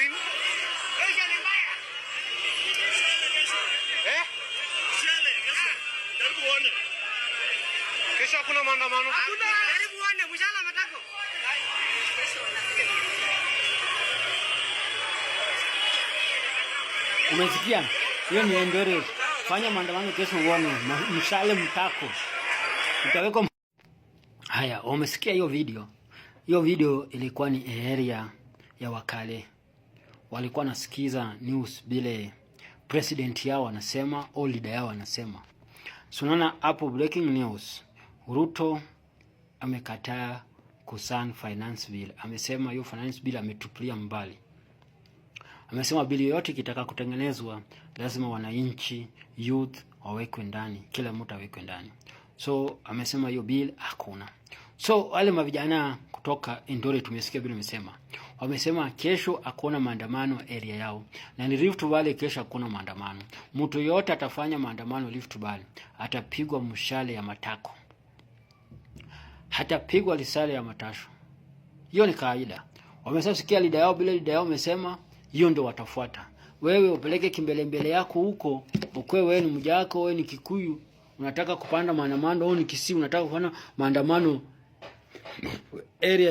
Lini? Eh? Kesho hakuna maandamano. Karibu uone mshahara matako. Umesikia? Hiyo ni Eldoret. Fanya maandamano kesho uone mshale mtako. Utawekwa. Haya, umesikia hiyo video? Hiyo video ilikuwa ni area ya Wakale. Walikuwa nasikiza news bile president yao anasema au leader yao anasema. So unaona hapo breaking news. Ruto amekataa kusign finance bill. Amesema hiyo finance bill ametupilia mbali. Amesema bili yoyote ikitaka kutengenezwa lazima wananchi youth wawekwe ndani, kila mtu awekwe ndani. So amesema hiyo bill hakuna. So wale mavijana kutoka Eldoret tumesikia vile wamesema, wamesema kesho hakuna maandamano area yao, na ni Rift Valley, kesho hakuna maandamano. Mtu yote atafanya maandamano Rift Valley atapigwa mshale ya matako, hatapigwa risale ya matasho. Hiyo ni kawaida. Wameshasikia leader yao, bila leader yao wamesema hiyo ndio watafuata. Wewe upeleke kimbelembele yako huko, ukwe wewe ni Mjako, wewe ni Kikuyu, unataka kupanda maandamano, au ni Kisii unataka kufanya maandamano area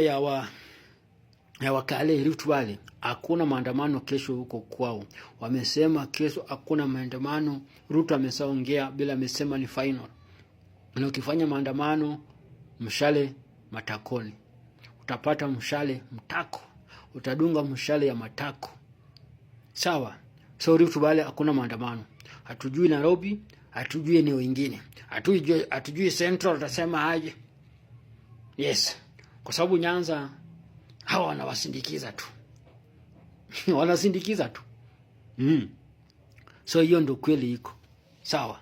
ya Wakale Rift Valley, hakuna maandamano kesho huko kwao. Wamesema kesho hakuna maandamano. Ruto ameshaongea bila, amesema ni final, na ukifanya maandamano mshale matakoni, utapata mshale mtako, utadunga mshale ya matako. Sawa. So Rift Valley hakuna maandamano, hatujui Nairobi, hatujui eneo ingine, hatujui Central utasema aje? Yes, kwa sababu Nyanza hawa wanawasindikiza tu wanasindikiza tu. So hiyo ndio kweli iko sawa.